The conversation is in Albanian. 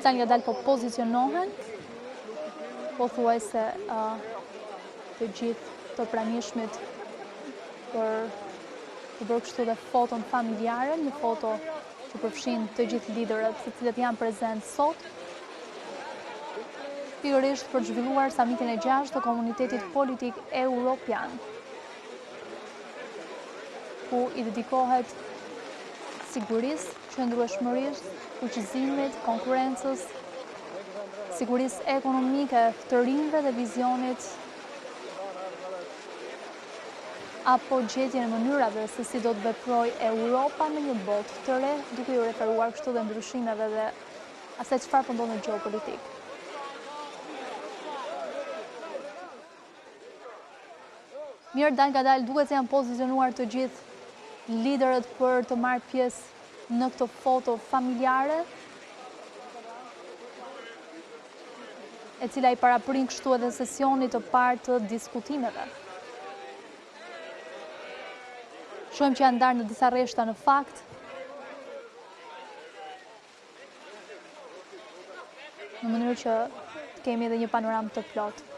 Dalëngadalë po pozicionohen, pothuajse të gjithë të pranishmit për të bërë kështu dhe foton familjare, një foto që përfshin të gjithë liderët, të cilët janë prezent sot, pikërisht për të zhvilluar samitin e 6 të komunitetit politik europian, ku i dedikohet sigurisë, qëndrueshmërisë, fuqizimit, konkurrencës, sigurisë ekonomike, të rinjve dhe vizionit apo gjetjen e mënyrave se si do të veprojë Europa në një botë të re, duke iu referuar kështu dhe ndryshimeve dhe asaj çfarë po ndodh në gjeopolitikë. Mirë, dalëngadalë duket se janë pozicionuar të gjithë liderët për të marrë pjesë në këtë foto familjare, e cila i paraprin kështu edhe sesionit të parë të diskutimeve. Shohim që janë ndarë në disa rreshta në fakt. Në mënyrë që të kemi edhe një panoramë të plotë.